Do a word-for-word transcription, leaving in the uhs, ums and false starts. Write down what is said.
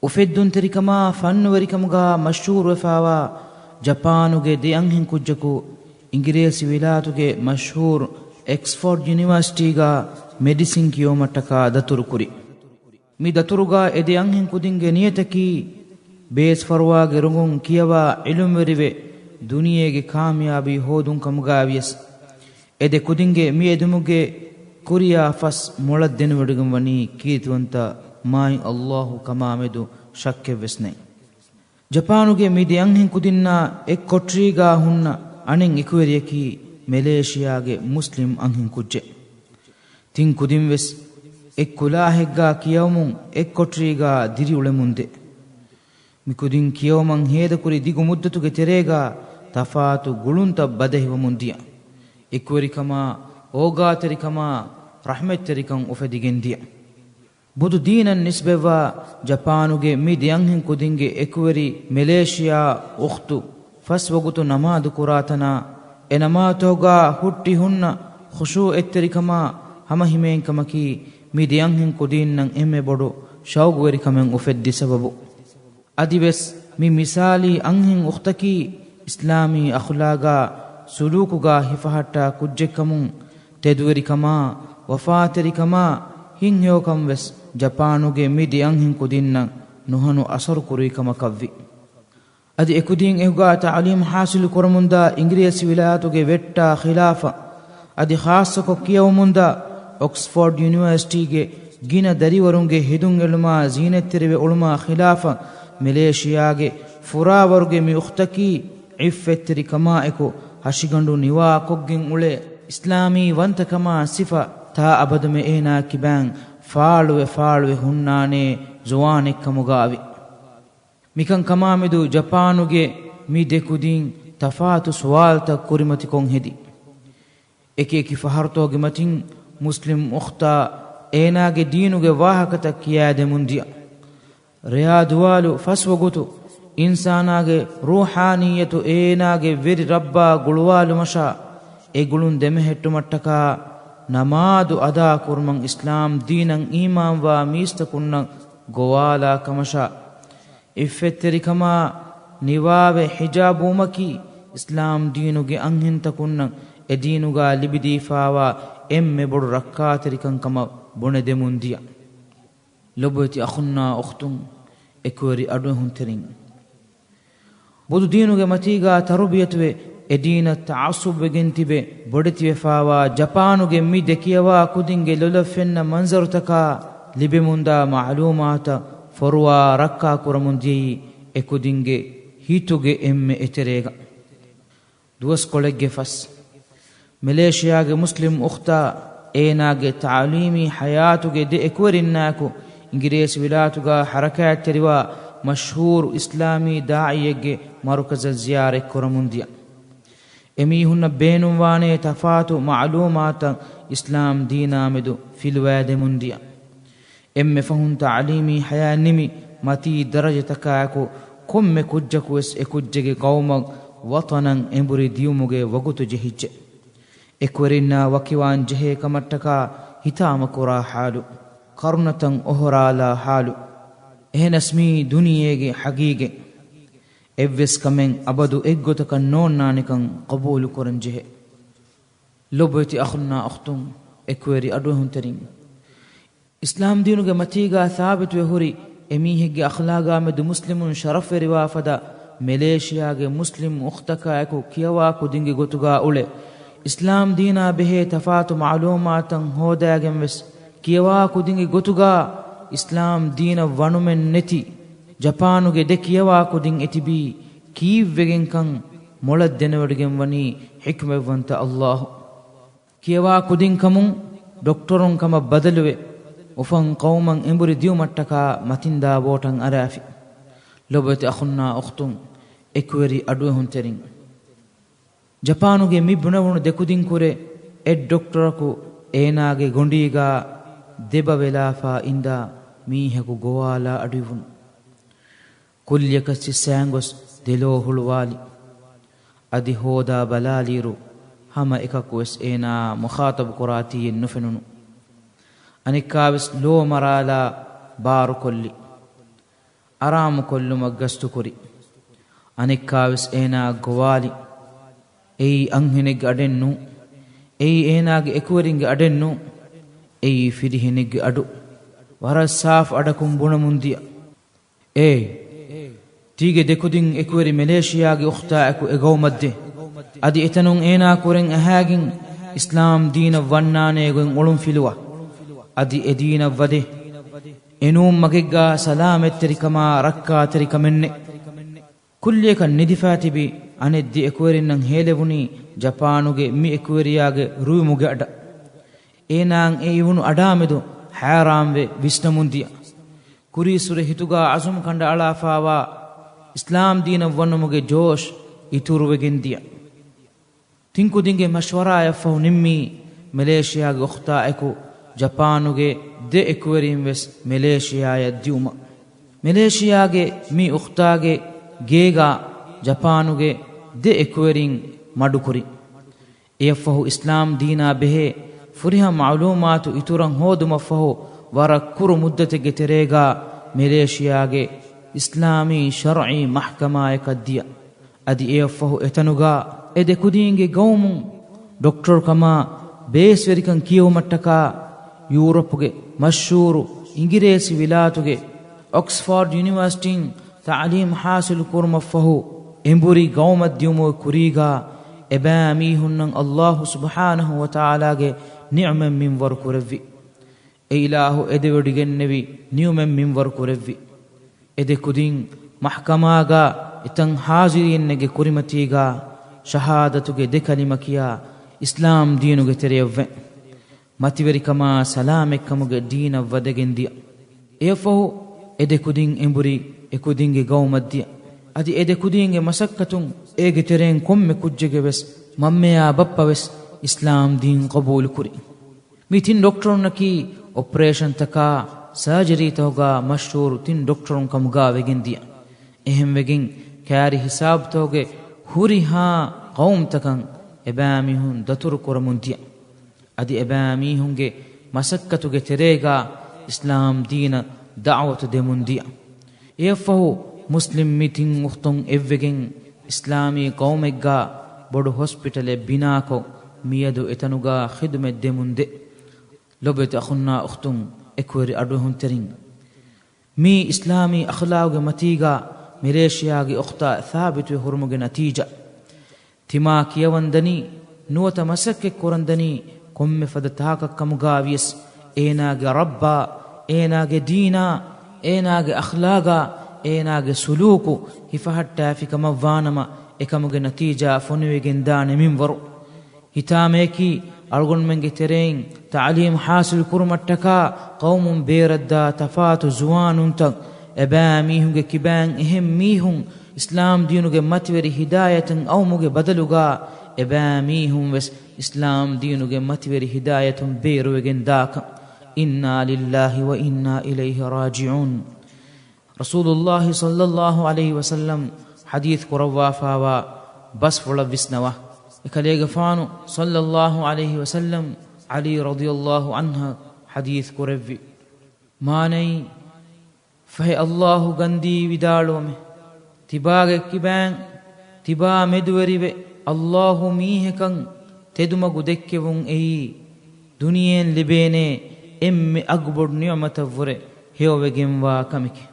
އުފެއްދުންތެރިކަމާ ފަންނުވެރިކަމުގާ މަޝްހޫރުވެފާވާ ޖަޕާނުގެ ދެ އަންހެން ކުއްޖަކު އިނގިރޭސި ވިލާތުގެ މަޝްހޫރު އެކްސްފޯޑް ޔުނިވާސިޓީގާ މެޑިސިން ކިޔެވުމަށްޓަކާ ދަތުރުކުރި. މި ދަތުރުގާ އެ ދެ އަންހެން ކުދިންގެ ނިޔަތަކީ ބޭސްފަރުވާގެ ރޮނގުން ކިޔަވާ ޢިލްމުވެރިވެ، ދުނިޔޭގެ ކާމިޔާބީ ހޯދުން ކަމުގާވިޔަސް. އެ ދެ ކުދިންގެ މި އެދުމުގެ ކުރިޔާ ފަސް މޮޅަށް ދެނެވޮޑިގެން ވަނީ ކީރިތިވަންތަ މާތް އައްލާހު ކަމާމެދު ޝައްކެއްވެސް ނެތް. ޖަޕާނުގެ މި ދެ އަންހެން ކުދިންނާ އެއް ކޮޓަރީގާ ހުންނަ އަނެއް އެކުވެރިޔަކީ މެލޭޝިޔާގެ މުސްލިމް އަންހެން ކުއްޖެއް. ތިން ކުދިންވެސް އެއް ކުލާހެއްގާ ކިޔަވަމުން އެއް ކޮޓަރީގާ ދިރިއުޅެމުންދޭ. މި ކުދިން ކިޔަވަމަށް ހޭދަކުރި ދިގު މުއްދަތުގެ ތެރޭގާ ތަފާތު ގުޅުންތައް ބަދަހިވަމުން ދިޔަ. އެކުވެރިކަމާ، އޯގާތެރިކަމާ، ރަޙްމަތްތެރިކަން އުފެދިގެން ދިޔަ. ބުދު ދީނަށް ނިސްބަތްވާ ޖަޕާނުގެ މި ދެ އަންހެން ކުދިންގެ އެކުވެރި މެލޭޝިޔާ އުޚްތު ފަސް ވަގުތު ނަމާދު ކުރާ ތަނާ، އެ ނަމާދުތަކުގާ ހުއްޓި ހުންނަ ޚުޝޫޢަތްތެރިކަމާ ހަމަހިމޭންކަމަކީ މި ދެ އަންހެން ކުދީންނަށް އެންމެ ބޮޑު ޝައުގުވެރިކަމެއް އުފެއްދި ސަބަބު. އަދިވެސް މި މިސާލީ އަންހެން އުޚްތަކީ އިސްލާމީ އަޚްލާގާ ސުލޫކުގާ ހިފަހައްޓާ ކުއްޖެއްކަމުން، ތެދުވެރިކަމާ، ވަފާތެރިކަމާ، ހިތްހެޔޮކަން ވެސް ޖަޕާނުގެ މި ދެ އަންހެން ކުދިންނަށް ނުހަނު އަސަރު ކުރުވި ކަމަކަށްވި. އަދި އެކުދީން އެހުގާ ތަޢުލީމް ޙާޞިލު ކުރަމުންދާ އިނގިރޭސި ވިލާޔަތުގެ ވެއްޓާ ޚިލާފަށް، އަދި ޚާއްޞަކޮށް ކިޔަވަމުންދާ އޮކްސްފޯޑް ޔުނިވާސިޓީގެ ގިނަ ދަރިވަރުންގެ ހެދުން އެޅުމާ ޒީނަތްތެރިވެ އުޅުމާ ޚިލާފަށް، މެލޭޝިޔާގެ ފުރާވަރުގެ މި އުޚްތަކީ ޢިއްފަތްތެރިކަމާއެކު ހަށިގަނޑު ނިވާކޮށްގެން އުޅޭ އިސްލާމީ ވަންތަކަމާ ސިފަ ތާއަބަދުމެ އޭނާ ކިބައިން ފާޅުވެ ފާޅުވެ ހުންނާނޭ ޒުވާނެއްކަމުގާވި. މިކަންކަމާމެދު ޖަޕާނުގެ މި ދެ ކުދިން ތަފާތު ސުވާލުތައް ކުރިމަތިކޮށް ހެދި. އެކިއެކި ފަހަރުތަކުގެ މަތިން މުސްލިމް އުޚްތާ އޭނާގެ ދީނުގެ ވާހަކަތައް ކިޔާދެމުން ދިޔަ. ރެޔާ ދުވާލު ފަސް ވަގުތު އިންސާނާގެ ރޫޙާނިއްޔަތު އޭނާގެ ވެރި ރައްބާ ގުޅުވާލުމަށާ، އެ ގުޅުން ދެމެހެއްޓުމަށްޓަކާ ނަމާދު އަދާކުރުމަށް އިސްލާމް ދީނަށް އީމާންވާ މީސްތަކުންނަށް ގޮވާލާ ކަމަށާ، ޢިއްފަތްތެރިކަމާ ނިވާވެ ޙިޖާބުވުމަކީ އިސްލާމް ދީނުގެ އަންހެންތަކުންނަށް އެ ދީނުގާ ލިބިދީފާވާ އެންމެ ބޮޑު ރައްކާތެރިކަން ކަމަށް ބުނެދެމުން ދިޔަ. ލޮބުވެތި އަޚުންނާ އުޚްތުން، އެކުވެރި އަޑުއެހުންތެރިން. ބުދު ދީނުގެ މަތީގާ ތަރުބިޔަތުވެ، އެ ދީނަށް ތަޢައްޞުބުވެގެން ތިބެ ބޮޑެތިވެފާވާ ޖަޕާނުގެ މި ދެ ކިޔަވާ ކުދިންގެ ލޮލަށް ފެންނަ މަންޒަރުތަކާ ލިބެމުންދާ މަޢުލޫމާތަށް ފޮރުވާ ރައްކާ ކުރަމުން ދިޔައީ އެ ކުދިންގެ ހިތުގެ އެންމެ އެތެރޭގަ. ދުވަސްކޮޅެއްގެ ފަސް. މެލޭޝިޔާގެ މުސްލިމް އުޚްތާ އޭނާގެ ތަޢުލީމީ ޙަޔާތުގެ ދެ އެކުވެރިންނާއެކު އިނގިރޭސި ވިލާތުގާ ޙަރަކާތްތެރިވާ މަޝްހޫރު އިސްލާމީ ދާޢީއެއްގެ މަރުކަޒަށް ޒިޔާރަތް ކުރަމުން ދިޔަ. އެމީހުންނަށް ބޭނުންވާނޭ ތަފާތު މަޢުލޫމާތައް އިސްލާމް ދީނާމެދު ފިލުވައިދެމުން ދިޔަ. އެންމެ ފަހުން ތަޢުލީމީ ޙަޔާތް ނިމި، މަތީ ދަރަޖަތަކާއެކު ކޮންމެ ކުއްޖަކުވެސް އެކުއްޖެއްގެ ޤައުމަށް ވަޠަނަށް އެނބުރި ދިޔުމުގެ ވަގުތު ޖެހިއްޖެ. އެކުވެރިންނާ ވަކިވާން ޖެހޭ ކަމަށްޓަކާ ހިތާމަކުރާ ޙާލު، ކަރުނަތައް އޮހޮރާލާ ޙާލު. އެހެނަސް މީ ދުނިޔޭގެ ޙަޤީޤަތް. އެއްވެސް ކަމެއް އަބަދު އެއްގޮތަކަށް ނޯންނާނެކަން ޤަބޫލުކުރަން ޖެހޭ. ލޮބުވެތި އަޚުންނާ އުޚްތުން، އެކުވެރި އަޑުއެހުންތެރިން. އިސްލާމް ދީނުގެ މަތީގާ ސާބިތުވެ ހުރި އެމީހެއްގެ އަޚްލާގާމެދު މުސްލިމުން ޝަރަފްވެރިވާ ފަދަ މެލޭޝިޔާގެ މުސްލިމް އުޚްތަކާއެކު ކިޔަވާ ކުދިންގެ ގޮތުގާ އުޅެ، އިސްލާމް ދީނާ ބެހޭ ތަފާތު މަޢުލޫމާތައް ހޯދާގެން ވެސް ކިޔަވާ ކުދިންގެ ގޮތުގާ އިސްލާމް ދީނަށް ވަނުމެއް ނެތި ޖަޕާނުގެ ދެ ކިޔަވާ ކުދިން އެތިބީ ކީއްވެގެންކަން މޮޅަށް ދެނެވޮޑިގެން ވަނީ ޙިކްމަތްވަންތަ އައްލާހު. ކިޔަވާ ކުދިން ކަމުން ޑޮކްޓަރުން ކަމަށް ބަދަލުވެ، އުފަން ޤައުމަށް އެނބުރި ދިޔުމަށްޓަކާ މަތިންދާ ވޯޓަށް އަރާފި. ލޮބުވެތި އަޚުންނާ އުޚްތުން، އެކުވެރި އަޑުއެހުންތެރިން. ޖަޕާނުގެ މި ބުނެވުނު ދެ ކުދިން ކުރެ އެއް ޑޮކްޓަރަކު އޭނާގެ ގޮނޑީގާ ދެބަ ވެލާފާ އިންދާ މީހަކު ގޮވާލާ އަޑުއިވުނު. ކުއްލިއަކަށް ސިއްސައިން ގޮސް ދެލޯ ހުޅުވާލި. އަދި ހޯދާ ބަލާލިއިރު، ހަމަ އެކަކުވެސް އޭނާ މުޚާޠަބު ކުރާތީއެއް ނުފެނުނު. އަނެއްކާވެސް ލޯ މަރާލާ ބާރުކޮށްލި. އަރާމުކޮށްލުމަށް ގަސްތުކުރި. އަނެއްކާވެސް އޭނާއަށް ގޮވާލި. އެއީ އަންހެނެއްގެ އަޑެއް ނޫން. އެއީ އޭނާގެ އެކުވެރިންގެ އަޑެއް ނޫން. އެއީ ފިރިހެނެއްގެ އަޑު. ވަރަށް ސާފު އަޑަކުން ބުނަމުން ދިޔަ. އޭ! ތީގެ ދެކުދިން އެކުވެރި މެލޭޝިޔާގެ އުޚްތާއެކު އެ ގައުމަށް ދޭ. އަދި އެތަނުން އޭނާ ކުރެން އަހާގެން އިސްލާމް ދީނަށް ވަންނާނޭ ގޮތް އޮޅުންފިލުވާ. އަދި އެ ދީނަށް ވަދޭ. އެނޫން މަގެއްގާ ސަލާމަތްތެރިކަމާ ރައްކާތެރިކަމެއް ނެތް. ކުއްލިއަކަށް ނިދިފާ ތިބި އަނެއް ދެ އެކުވެރިންނަށް ހޭލެވުނީ ޖަޕާނުގެ މި އެކުވެރިޔާގެ ރުއިމުގެ އަޑަށް. އޭނާއަށް އެ އިވުނު އަޑާމެދު ހައިރާންވެ ވިސްނަމުން ދިޔަ. ކުރީއްސުރެ ހިތުގާ އަޒުމް ކަނޑައަޅާފާވާ އިސްލާމް ދީނަށް ވަނުމުގެ ޖޯޝް އިތުރުވެގެން ދިޔަ. ތިން ކުދިންގެ މަޝްވަރާއަށްފަހު ނިންމީ މެލޭޝިޔާގެ އުޚްތާއެކު ޖަޕާނުގެ ދެ އެކުވެރިން ވެސް މެލޭޝިޔާއަށް ދިއުމަށް. މެލޭޝިޔާގެ މި އުޚްތާގެ ގޭގާ ޖަޕާނުގެ ދެ އެކުވެރިން މަޑުކުރި. އެއަށްފަހު އިސްލާމް ދީނާ ބެހޭ ފުރިހަމަ މަޢުލޫމާތު އިތުރަށް ހޯދުމަށްފަހު ވަރަށް ކުރު މުއްދަތެއްގެ ތެރޭގާ މެލޭޝިޔާގެ އިސްލާމީ ޝަރުޢީ މަޙްކަމާޔަކަށް ދިޔަ. އަދި އެއަށްފަހު އެތަނުގާ އެ ދެ ކުދީންގެ ގައުމުން ޑޮކްޓަރު ކަމާ ބޭސްވެރިކަން ކިޔެވުމަށްޓަކާ ޔޫރަޕުގެ މަޝްހޫރު އިނގިރޭސި ވިލާތުގެ އޮކްސްފޯޑް ޔުނިވާސިޓީން ތަޢުލީމް ޙާޞިލު ކުރުމަށްފަހު އެނބުރި ގައުމަށް ދިއުމުގެ ކުރީގާ އެބައިމީހުންނަށް ﷲ ސުބްޙާނަހޫ ވަތަޢާލާގެ ނިޢުމަތް މިންވަރު ކުރެއްވި. އެ އިލާހު އެދެވޮޑިގެންނެވި ނިޢުމަތް މިންވަރު ކުރެއްވި. އެ ދެ ކުދިން މަޙްކަމާގާ އެތަން ޙާޟިރީންނެއްގެ ކުރިމަތީގާ ޝަހާދަތުގެ ދެ ކަލިމަ ކިޔާ އިސްލާމް ދީނުގެ ތެރެޔަށްވެ، މަތިވެރިކަމާ ސަލާމަތްކަމުގެ ދީނަށް ވަދެގެން ދިޔަ. އެއަށްފަހު އެ ދެ ކުދިން އެނބުރި އެ ކުދިންގެ ގައުމަށް ދިޔަ. އަދި އެ ދެ ކުދީންގެ މަސައްކަތުން އޭގެ ތެރެއިން ކޮންމެ ކުއްޖެއްގެ ވެސް މަންމަޔާ ބައްޕަ ވެސް އިސްލާމް ދީން ޤަބޫލު ކުރި. މި ތިން ޑޮކްޓަރުންނަކީ އޮޕަރޭޝަންތަކާ ސާޖަރީތަކުގާ މަޝްހޫރު ތިން ޑޮކްޓަރުން ކަމުގާ ވެގެން ދިޔަ. އެހެންވެގެން ކާރި ހިސާބުތަކުގެ ހުރިހާ ޤައުމުތަކަށް އެބައިމީހުން ދަތުރު ކުރަމުން ދިޔަ. އަދި އެބައިމީހުންގެ މަސައްކަތުގެ ތެރޭގާ އިސްލާމް ދީނަށް ދަޢުވަތު ދެމުން ދިޔަ. އެއަށްފަހު މުސްލިމް މި ތިން އުޚްތުން އެއްވެގެން އިސްލާމީ ޤައުމެއްގާ ބޮޑު ހޮސްޕިޓަލެއް ބިނާކޮށް، މިއަދު އެތަނުގާ ޚިދުމަތް ދެމުން ދޭ. ލޮބުވެތި އަޚުންނާ އުޚްތުން، އެކުވެރި އަޑުއެހުންތެރިން، މީ އިސްލާމީ އަޚްލާގުގެ މަތީގާ މެލޭޝިޔާގެ އުޚްތާ ސާބިތުވެ ހުރުމުގެ ނަތީޖާ. ތިމާ ކިޔަވަންދަނީ، ނުވަތަ މަސައްކަތް ކުރަންދަނީ ކޮންމެ ފަދަ ތާކަށް ކަމުގާ ވިޔަސް، އޭނާގެ ރައްބާ، އޭނާގެ ދީނާ، އޭނާގެ އަޚްލާގާ، އޭނާގެ ސުލޫކު ހިފަހައްޓާފި ކަމަށް ވާނަމަ، އެކަމުގެ ނަތީޖާ ފޮނުވެގެން ދާނެ މިންވަރު. ހިތާމަޔަކީ، އަޅުގަނޑުމެންގެ ތެރެއިން ތަޢުލީމް ޙާޞިލު ކުރުމަށްޓަކާ ޤައުމުން ބޭރަށްދާ ތަފާތު ޒުވާނުންތައް، އެބައިމީހުންގެ ކިބައިން އެހެން މީހުން އިސްލާމް ދީނުގެ މަތިވެރި ހިދާޔަތަށް އައުމުގެ ބަދަލުގާ، އެބައިމީހުން ވެސް އިސްލާމް ދީނުގެ މަތިވެރި ހިދާޔަތުން ބޭރުވެގެން ދާކަން. އިންނާ ލިއްލާހި ވަ އިންނާ އިލައިހި ރާޖިޢޫން. ރަސޫލުﷲ ޞައްލަﷲ ޢަލައިހި ވަސައްލަމް ޙަދީޘް ކުރައްވާފާވާ ބަސްފުޅަށް ވިސްނަވާ. އެކަލޭގެފާނު ޞައްލަﷲ ޢަލައިހި ވަސައްލަމް ޢަލީ ރަޟިޔަﷲ ޢަންހަށް ޙަދީޘް ކުރެއްވި. މާނައީ، ފަހެ ﷲ ގަންދީ ވިދާޅުވަމެ، ތިބާގެ ކިބައިން ތިބާ މެދުވެރިވެ، ﷲ މީހަކަށް ތެދުމަގު ދެއްކެވުން އެއީ، ދުނިޔެއިން ލިބޭނޭ އެންމެ އަގުބޮޑު ނިޢުމަތަށްވުރެ ހެޔޮވެގެންވާ ކަމެކޭ.